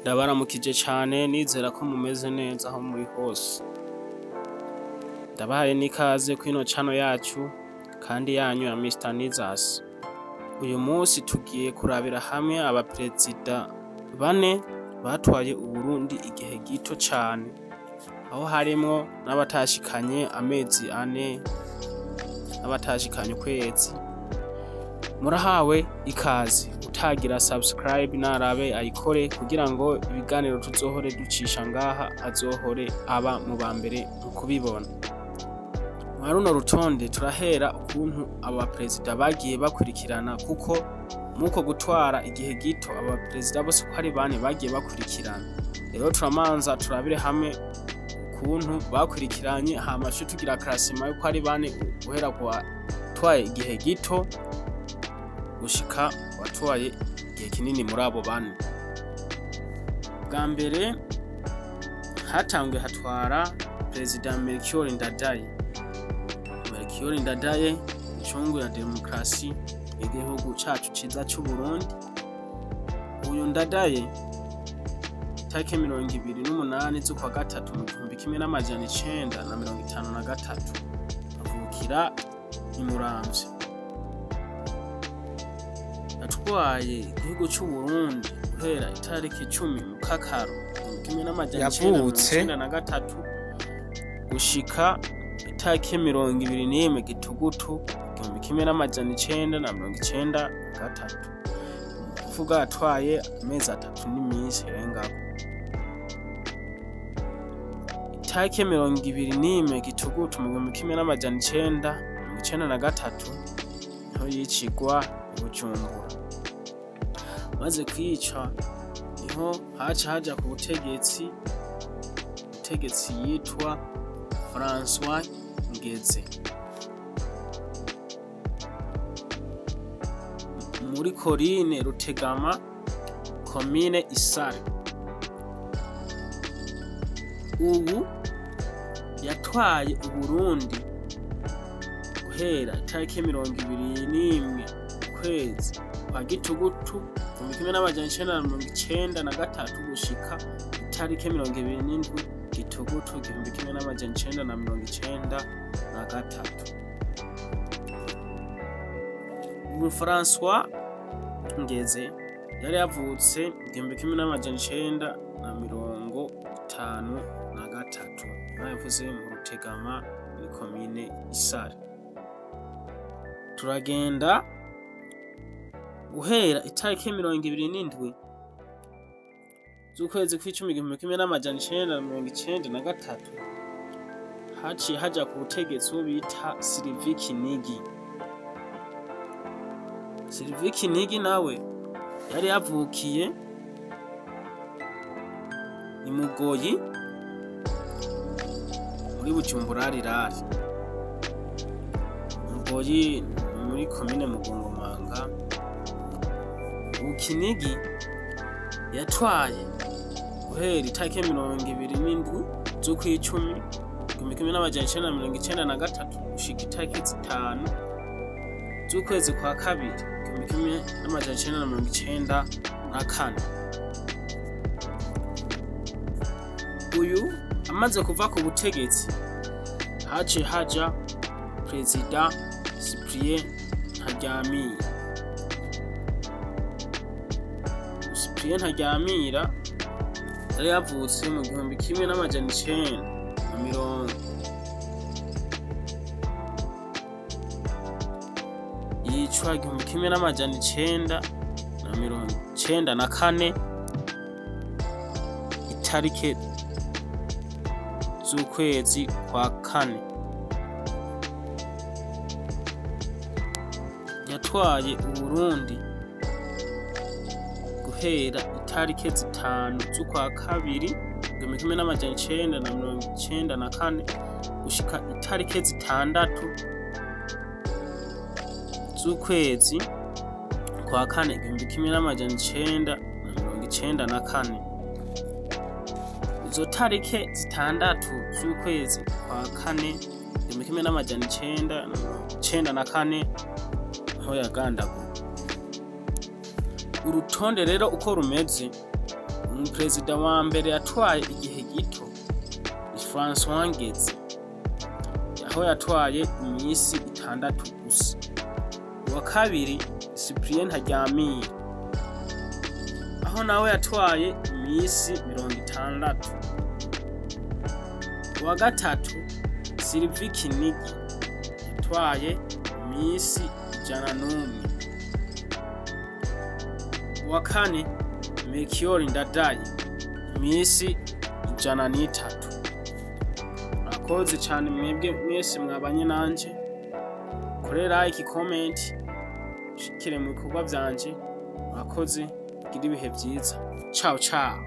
Ndabaramukije cane nizera ko mumeze neza aho muri hose. Ndabahaye n'ikaze kw'ino channel yacu kandi yanyu ya Mr Nizas. Uyu munsi tugiye kurabira hamwe abaperezida bane batwaye Uburundi igihe gito cane, aho harimwo n'abatashikanye amezi ane, n'abatashikanye ukwezi. Murahawe ikaze, utagira subscribe narabe ayikore kugira ngo ibiganiro tuzohore ducisha ngaha azohore aba mu ba mbere mu kubibona. Mwa runo rutonde turahera ukuntu abo baperezida bagiye bakurikirana kuko muko gutwara igihe gito abo baperezida bose uko ari bane bagiye bakurikirana. Rero turamanza turabire hamwe ukuntu bakurikiranye hama tuce tugira classement yuko ari bane guhera ku watwaye igihe gito gushika uwatwaye igihe kinini muri abo bane. Bwa mbere hatanguye hatwara Perezida Melchior Ndadaye. Melchior Ndadaye incungu ya demokarasi y'igihugu cacu ciza c'Uburundi. Uyu Ndadaye itariki 28 z'ukwa gatatu mu 1953 avukira i Muramvya. Yatwaye igihugu c'Uburundi guhera itariki 10 Mukakaro Yavutse 1993 gushika itariki 21 Gitugutu 1993. Ni ukuvuga yatwaye amezi atatu n'iminsi irengako. Itariki 21 Gitugutu mu 1993 niho yicigwa i Bujumbura. Amaze kwicwa niho haca haja ku butegetsi umutegetsi yitwa Francois Ngeze. Muri korine Rutegama, komine Isare. Ubu yatwaye Uburundi guhera itariki 21 ukwezi kwa Gitugutu 1993 gushika itariki 27 Gitugutu 1993. Ubu Francois Ngeze yari yavutse 1953, nabivuze mu Rutegama muri komine Isare. Turagenda guhera itariki 27 z'ukwezi kw'icumi 1993 haciye haja ku butegetsi uwo bita Sylvie Kinigi. Sylvie Kinigi nawe yari yavukiye i Mugoyi muri Bujumbura rirare. Mugoyi ni muri komine Mugongomanga. Ubu Kinigi yatwaye guhera itariki 27 z'ukwicumi 1993 gushika itariki 5 z'ukwezi kwa kabiri 1994. Uyu amaze kuva ku butegetsi haciye haja Perezida Cyprien Ntaryamira. Cyprien Ntaryamira yari yavutse mu 1900 yicwa 1994 itarike z'ukwezi kwa kane. Yatwaye Uburundi guhera itarike 5 z'ukwa kabiri 1994 gushika itarike 6 z'ukwezi kwa kane 1994. Izo tarike 6 z'ukwezi kwa kane 1994 niho yagandaguwe. Urutonde rero uko rumeze. Umuperezida wa mbere yatwaye igihe gito ni François Ngeze, aho yatwaye imisi 6 gusa. Uwa kabiri, Cyprien Ntaryamira, aho nawe yatwaye imisi 60. Uwa gatatu, Sylvie Kinigi, yatwaye imisi 101. Uwa kane, Melchior Ndadaye, imisi 103. Murakoze cane mwebwe mwese mwabanye nanje. Kore like, comment, shikire mu bikorwa vyanje. Murakoze, gira ibihe vyiza. Ciao ciao.